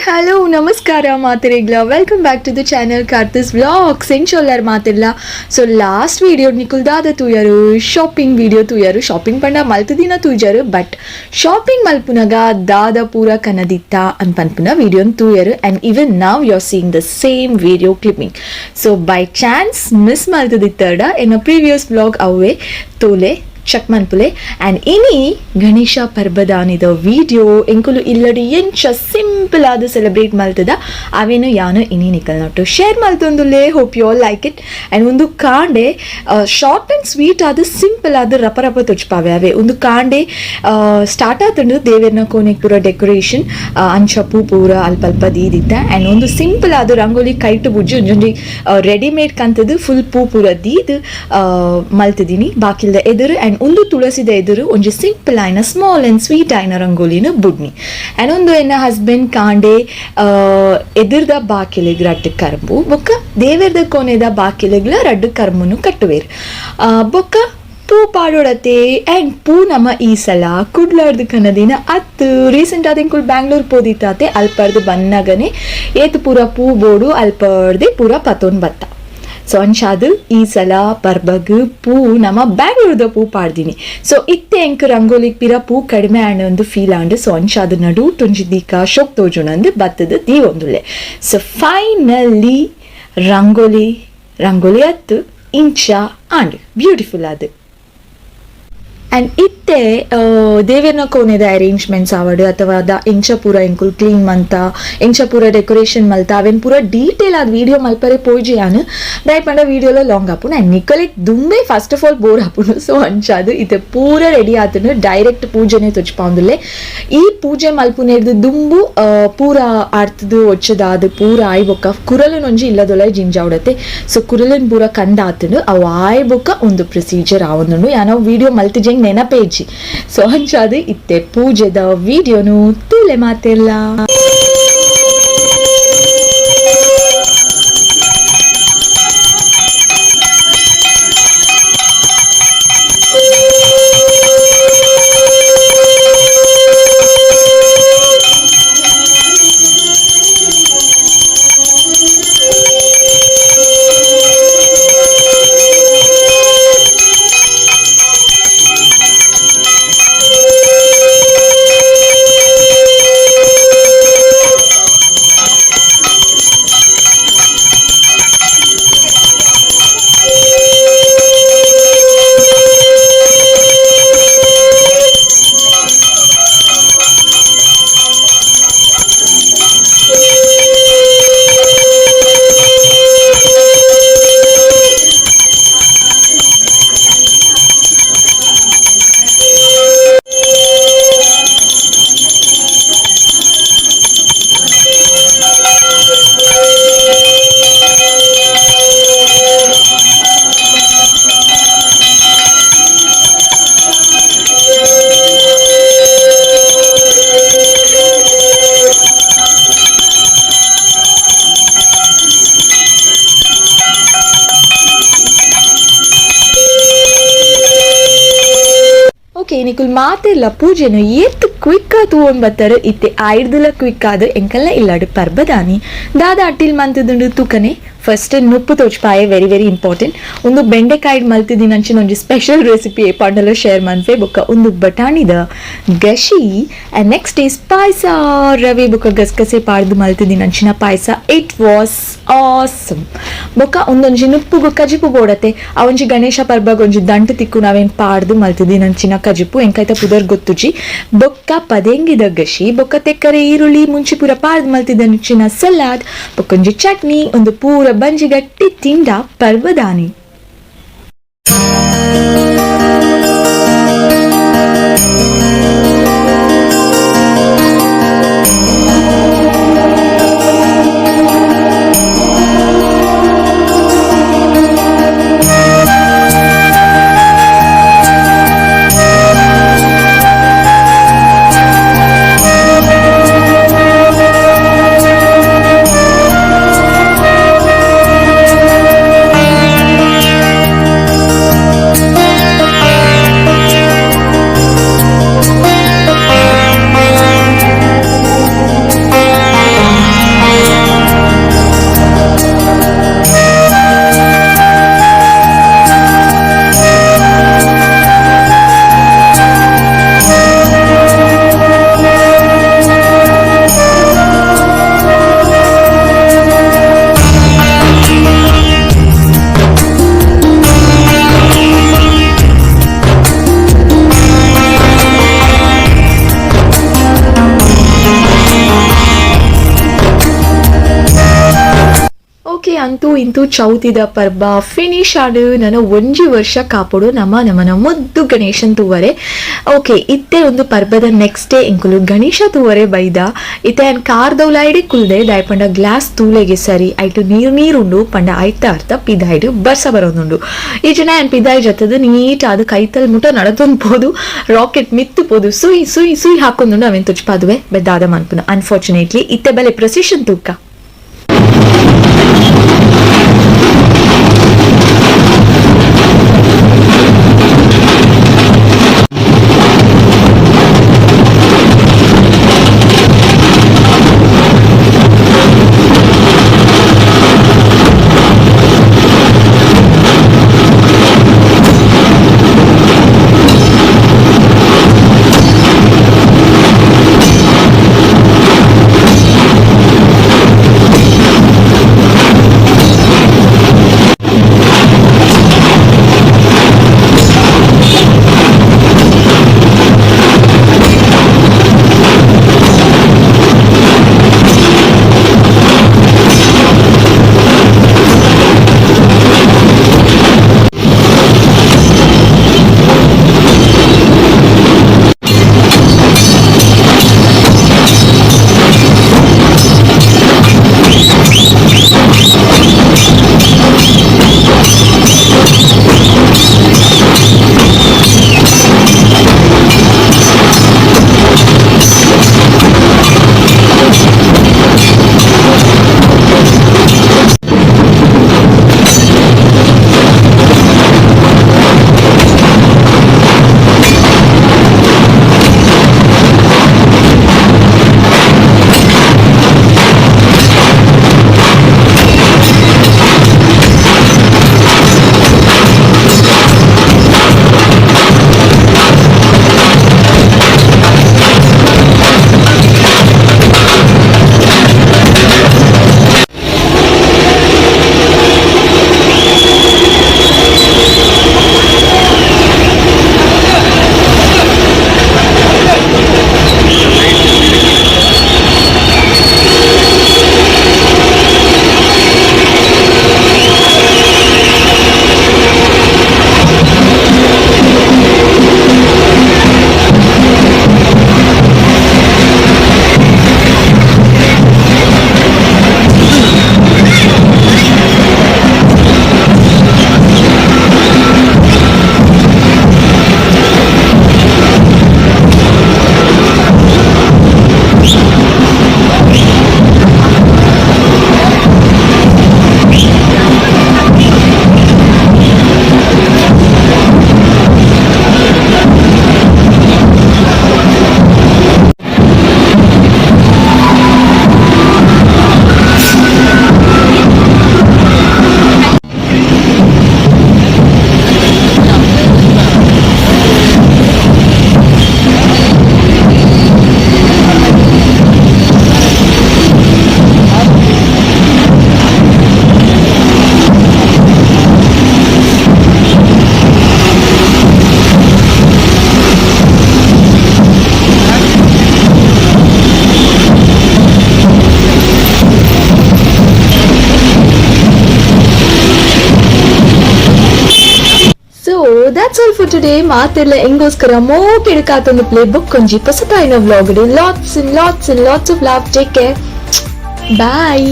Hello ನಮಸ್ಕಾರ ಮಾತಿರಿಗ್ಲ, welcome back to the channel Karthis vlogs. ಎಂಚೊಲ್ಲರ್ ಮಾತಿಲ್ಲ? ಸೊ ಲಾಸ್ಟ್ ವೀಡಿಯೋ ನಿಕುಲ್ದಾದ ತೂಯರು, ಶಾಪಿಂಗ್ ವೀಡಿಯೋ ತೂಯರು. ಶಾಪಿಂಗ್ ಪಂಡ ಮಲ್ತದಿನ ತೂಜರು, ಬಟ್ ಶಾಪಿಂಗ್ ಮಲ್ಪುನಗ ದಾದ ಪೂರ ಕನದಿತ್ತ ಅನ್ ಪನ್ಪುನ ವೀಡಿಯೋನ್ ತೂಯರು. ಆ್ಯಂಡ್ ಇವನ್ ನಾವ್ you are seeing the same video clipping. So by chance miss ಮಲ್ತದಿತ್ತಡ ಎನ್ನ ಪ್ರೀವಿಯಸ್ ವ್ಲಾಗ್ ಅವೇ ತೋಲೆ, ಚೆಕ್ ಮನ್ಪುಲೆ. ಆ್ಯಂಡ್ ಇನಿ ಗಣೇಶ ಪರ್ಬದಾನಿದ ವಿಡಿಯೋ, ಎಂಕುಲು ಇಲ್ಲಡಿ ಎಂಚ ಸಿಂಪಲ್ ಆದ್ ಸೆಲೆಬ್ರೇಟ್ ಮಲ್ತದ ಅವೇನು ಯಾನು ಇನಿ ನಿಕಲ್ ನಟ್ಟು ಶೇರ್ ಮಲ್ತೊಂದುಲ್ಲೆ. Hope you all like it. And ಒಂದು ಕಾಂಡೆ ಶಾರ್ಟ್ ಆ್ಯಂಡ್ ಸ್ವೀಟ್ ಆದ್ ಸಿಂಪಲ್ ಆದ್ ರಪ ರಪ ತೊಚ್ಪಾವೆ ಅವೆ. ಒಂದು ಕಾಂಡೆ ಸ್ಟಾರ್ಟ್ ಆತಂಡು ದೇವೆರ್ನ ಕೋನೆಗ್ ಪೂರ ಡೆಕೋರೇಷನ್ ಅಂಚ ಪೂ ಪೂರ ಅಲ್ಪ ಅಲ್ಪ ದೀದಿತ್ತ. ಆ್ಯಂಡ್ ಒಂದು ಸಿಂಪಲ್ ಆದ್ ರಂಗೋಲಿ ಕೈಟು ಬುಜ್ಜಿ ಒಂಜೊಂಜಿ ರೆಡಿಮೇಡ್ ಕಂತದ್ದು ಫುಲ್ ಪೂ ಪೂರ ದೀದ್ ಮಲ್ತಿದ್ದೀನಿ ಬಾಕಿಲ್ದ ಎದುರು. ಆ್ಯಂಡ್ ಒಂದು ತುಳಸಿದ ಎದುರು ಒಂಜಿ ಸಿಂಪಲ್ ಆಯ್ನ ಸ್ಮಾಲ್ ಆ್ಯಂಡ್ ಸ್ವೀಟ್ ಆಯ್ನ ರಂಗೋಲಿನ ಬುಡ್ನಿ. ಆ್ಯಂಡ್ ಒಂದು ಎನ್ನ ಹಸ್ಬೆಂಡ್ ಕಾಂಡೆ ಎದುರ್ದ ಬಾಕಿಲಿಗ್ ರಡ್ಡು ಕರ್ಂಬು ಬೊಕ್ಕ ದೇವೆರ್ದ ಕೊನೆದ ಬಾಕಿಲಿಗ್ಲ ರಡ್ಡು ಕರ್ಮುನು ಕಟ್ಟುವೇರು. ಬೊಕ್ಕ ಪೂ ಪಾಡೋಡತೆ. ಆ್ಯಂಡ್ ಪೂ ನಮ್ಮ ಈ ಸಲ ಕುಡ್ಲಾರ್ದು ಕನದಿನ ಅತ್ತು. ರೀಸೆಂಟ್ ಆದ ಇಂಕುಲ್ ಬ್ಯಾಂಗ್ಳೂರ್ ಪೋದಿತ್ತಾತೆ, ಅಲ್ಪರ್ದು ಬನ್ನಗನೆ ಏತು ಪೂರ ಪೂ ಬೋಡು ಅಲ್ಪರ್ದೆ ಪೂರ ಪತೋನ್ ಬತ್ತ. ಸೊ ಅಂಚಾದ್ ಈ ಸಲ ಪರ್ಬಗ್ ಪೂ ನಮ್ಮ ಬ್ಯಾಂಗ್ಳೂರ್ದ ಪೂ ಪಾಡ್ದಿನಿ. ಸೊ ಇತ್ತೆ ಎಂಕ್ ರಂಗೋಲಿಗ್ ಪಿರ ಪೂ ಕಡಿಮೆ ಆಂಡ್ ಒಂದು ಫೀಲ್ ಆಂಡ್. ಸೊ ಅಂಚಾದ್ ನಡು ತುಂಜಿ ದೀಕ ಶೋಕ್ ತೋಜುಣಂದು ಬತ್ತದ ದೀವೊಂದುಲ್ಲೆ. ಸೊ ಫೈನಲಿ ರಂಗೋಲಿ ರಂಗೋಲಿ ಅತ್ತು ಇಂಚ ಆಂಡ್ ಬ್ಯೂಟಿಫುಲ್ ಅದು. ಆ್ಯಂಡ್ ಇತ್ತೆ ದೇವೆರ್ನ ಕೋನೆದ ಅರೇಂಜ್ಮೆಂಟ್ಸ್ ಆವಡ್ ಅಥವಾ ದ ಎಂಚ ಪೂರ ಎಂಕುಲ್ ಕ್ಲೀನ್ ಮಂತ, ಎಂಚ ಪೂರ ಡೆಕೋರೇಷನ್ ಮಲ್ತ, ಅವೇನ್ ಪೂರ ಡೀಟೇಲ್ ಆದ್ ವೀಡಿಯೋ ಮಲ್ಪರೆ ಪೋಯ್ಜಿ ಯಾನ್. ದಾಯೆ ಪಂಡ ವೀಡಿಯೋಲ ಲಾಂಗ್ ಆಪುಂಡು ಆ್ಯಂಡ್ ನಿಕಲೆಗ್ ದುಂಬೆ ಫಸ್ಟ್ ಆಫ್ ಆಲ್ ಬೋರ್ ಆಪುಂಡು. ಸೊ ಅಂಚಾದ್ ಇತ್ತೆ ಪೂರ ರೆಡಿ ಆತುಂಡು, ಡೈರೆಕ್ಟ್ ಪೂಜೆನೆ ತೊಚ್ಪಾವೊಂದುಲ್ಲೆ. ಈ ಪೂಜೆ ಮಲ್ಪುನೆರ್ದ್ ದುಂಬು ಪೂರ ಆರ್ತದು ಒಚ್ಚದಾದ್ ಪೂರ ಆಯ್ ಬೊಕ್ಕ ಕುರಲನೊಂಜಿ ಇಲ್ಲದೊಲ ಜಿಂಜಾವಡತೆ. ಸೊ ಕುರಲನ್ ಪೂರ ಕಂದ ಆತುಂಡು, ಅವು ಆಯ್ ಬೊಕ್ಕ ಒಂದು ಪ್ರೊಸೀಜರ್ ಆವೊಂದುಂಡು. ಯಾನವು ವೀಡಿಯೋ ಮಲ್ತಿಜೆಂಗ್ ನೆನಪೇಜಿ. ಸೊ ಅಂಚಾದ್ ಇತ್ತೆ ಪೂಜೆದ ವೀಡಿಯೋನು ತೂಲೆ ಮಾತೆಲ್ಲ. ಓಕೆ ನಿಕುಲ್ ಮಾತೆಲ್ಲ ಪೂಜೆನು ಏತ್ ಕ್ವಿಕ್ ತೂವೊಂದು ಬತ್ತಾರೆ. ಇತ್ತೆ ಆಯ್ದಲ ಕ್ವಿಕ್ ಆದ್ ಎಂಕಲ್ನ ಇಲ್ಲಾಡು ಪರ್ಬದಾನಿ ದಾದ ಅಟ್ಟಿಲ್ ಮಂತದುಂಡು ತೂಕನೆ. ಫಸ್ಟ್ ನುಪ್ಪು ತೋಚ್ಪಾಯೆ, ವೆರಿ ವೆರಿ ಇಂಪಾರ್ಟೆಂಟ್. ಒಂದು ಬೆಂಡೆಕಾಯಿ ಮಲ್ತಿದಿನ ಅಂಚಿನ ಒಂಜಿ ಸ್ಪೆಷಲ್ ರೆಸಿಪಿ ಪಂಡಲ ಶೇರ್ ಮನ್ಪೆ. ಬೊಕ್ಕ ಒಂದು ಬಟಾಣಿದ ಗಶಿ. ಆ್ಯಂಡ್ ನೆಕ್ಸ್ಟ್ is ಪಾಯಸ, ರವೆ ಬೊಕ್ಕ ಗಸಗಸೆ ಪಾಡ್ದು ಮಲ್ತಿದಿನ ಅಂಚಿನ ಪಾಯಸ. It was awesome. ಬೊಕ್ಕ ಒಂದೊಂಜಿ ನುಪ್ಪುಗು ಕಜಿಪು ಬೋಡತೆ. ಆ ಒಂಜಿ ಗಣೇಶ ಪರ್ಬಗ್ ಒಂಜಿ ದಂಟು ತಿಕ್ಕು ನಾವೇನ್ ಪಾಡ್ದು ಮಲ್ತಿದಿನ ಅಂಚಿನ ಕಜಿಪು, ಎಂಕೈತ ಪುದರ್ ಗೊತ್ತುಜಿ. ಬೊಕ್ಕ ಪದೆಂಗಿದ ಗಶಿ, ಬೊಕ್ಕ ತೆಕ್ಕರೆ ಈರುಳ್ಳಿ ಮುಂಚಿ ಪೂರ ಪಾಡ್ದು ಮಲ್ತಿದ ಅಂಚಿನ ಸಲಾಡ್, ಬೊಕ್ಕ ಒಂಜಿ ಚಟ್ನಿ. ಒಂದು ಪೂರ ಬಂಜಿಗಟ್ಟಿ ತಿಂಡ ಪರ್ವದಾನಿ. ಅಂತೂ ಇಂತೂ ಚೌತಿದ ಪರ್ಬ ಫಿನಿಶ್ ಆಡು ನನ್ನ ಒಂಜಿ ವರ್ಷ ಕಾಪುಡು ನಮ್ಮ ನಮನ ಮುದ್ದು ಗಣೇಶನ್ ತೂವರೆ. ಓಕೆ, ಇತ್ತೆ ಒಂದು ಪರ್ಬದ ನೆಕ್ಸ್ಟ್ ಡೇ ಎಂಕುಲು ಗಣೇಶ ತೂವರೆ ಬೈದ. ಇತ್ತೆ ಅನ್ ಕಾರ್ದೌಲಾಯ್ಡಿ ಕುಲ್ದೆ ದಾಯಪಂಡ ಗ್ಲಾಸ್ ತೂಲೆಗೆ ಸರಿ ಐಟು ನೀರು ನೀರುಂಡು ಪಂಡ ಐತ ಅರ್ಥ ಪಿದಾಯ್ಡು ಬರ್ಸ ಬರೋದುಂಡು. ಈ ಜನ ಅನ್ ಪಿದಾಯ್ ಜೊತೆದು ನೀಟ್ ಅದು ಕೈತಲ್ ಮುಟ ನಡತೊಂದು ಪೋದು ರಾಕೆಟ್ ಮಿತ್ತು ಪೋದು ಸುಯ್ ಸುಯ್ ಸುಯ್ ಹಾಕೊಂದುಂಡು ಅವೇನ್ ತುಚ್ಪಾದುವೆ ಬೆದ್ದಾದ ಮನ್ಪುನ. ಅನ್ಫಾರ್ಚುನೇಟ್ಲಿ ಇತ್ತೆ ಬಲೆ ಪ್ರೊಸೆಷನ್ ತೂಕ. So that's all for today. ಮಾತೆಲ್ಲ ಎಂಗೋಸ್ಕರ ಮೋಕೆಡುಕಾತೊಂದು ಪ್ಲೇ ಬುಕ್ ಒಂಜಿ ಪೊಸತಾಯಿನ vlog. Lots and lots and lots of love. Take care. Bye.